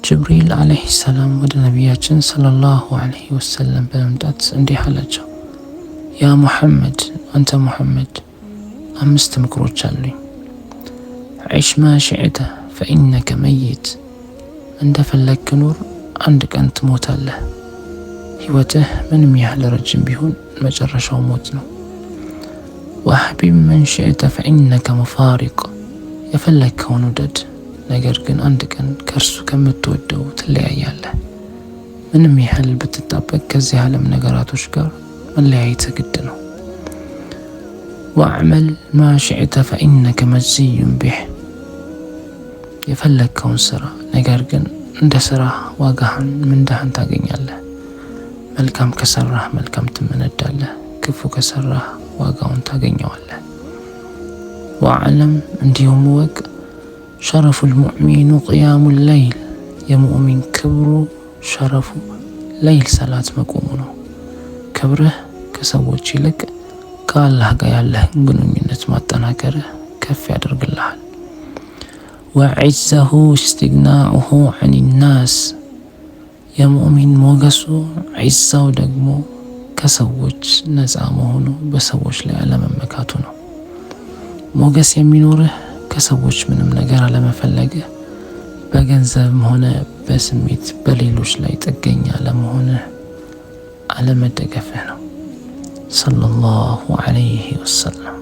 ጅብሪል ዓለይሂ ሰላም ወደ ነቢያችን ሰለላሁ ዓለይሂ ወሰለም በመምጣት እንዲህ አላቸው፣ ያ ሙሐመድ፣ አንተ ሙሐመድ፣ 5 ምክሮች አሉኝ። ዒሽ ማ ሽዕተ ፈኢነከ መይት፣ እንደፈለግክ ኑር፣ አንድ ቀን ትሞታለህ። ሕይወትህ ምንም ያህል ረጅም ቢሆን መጨረሻው ሞት ነው። ወአሕቢብ መን ሽዕተ ፈኢነከ ሙፋሪቅ፣ የፈለግከውን ውደድ፣ ነገር ግን አንድ ቀን ከእርሱ ከምትወደው ትለያያለህ። ምንም ያህል ብትጣበቅ ከዚህ ዓለም ነገራቶች ጋር መለያየት ግድ ነው። ወአዕመል ማ ሽዕተ ፈኢነከ መጅዚዩን ቢህ፣ የፈለግከውን ስራ፣ ነገር ግን እንደ ስራህ ዋጋህን ምንዳህን ታገኛለህ። መልካም ከሰራህ መልካም ትመነዳለህ፣ ክፉ ከሰራህ ዋጋውን ታገኘዋለህ። ወአዕለም፣ እንዲሁም እወቅ፣ ሸረፉል ሙእሚኑ ቅያሙ ለይል፣ የሙእሚን ክብሩ ሸረፉ ለይል ሰላት መቆሙ ነው። ክብርህ ከሰዎች ይልቅ ከአላህ ጋር ያለህን ግንኙነት ማጠናከርህ ከፍ ያደርግልሃል። ወዒዘሁ እስትግናኡሁ ዐኒ ናስ፣ የሙእሚን ሞገሱ ዒዛው ደግሞ ከሰዎች ነፃ መሆኑ፣ በሰዎች ላይ አለመመካቱ ነው። ሞገስ የሚኖርህ ከሰዎች ምንም ነገር አለመፈለግህ፣ በገንዘብም ሆነ በስሜት በሌሎች ላይ ጥገኛ አለመሆንህ፣ አለመደገፍህ ነው። ሰለላሁ ዐለይሂ ወሰለም።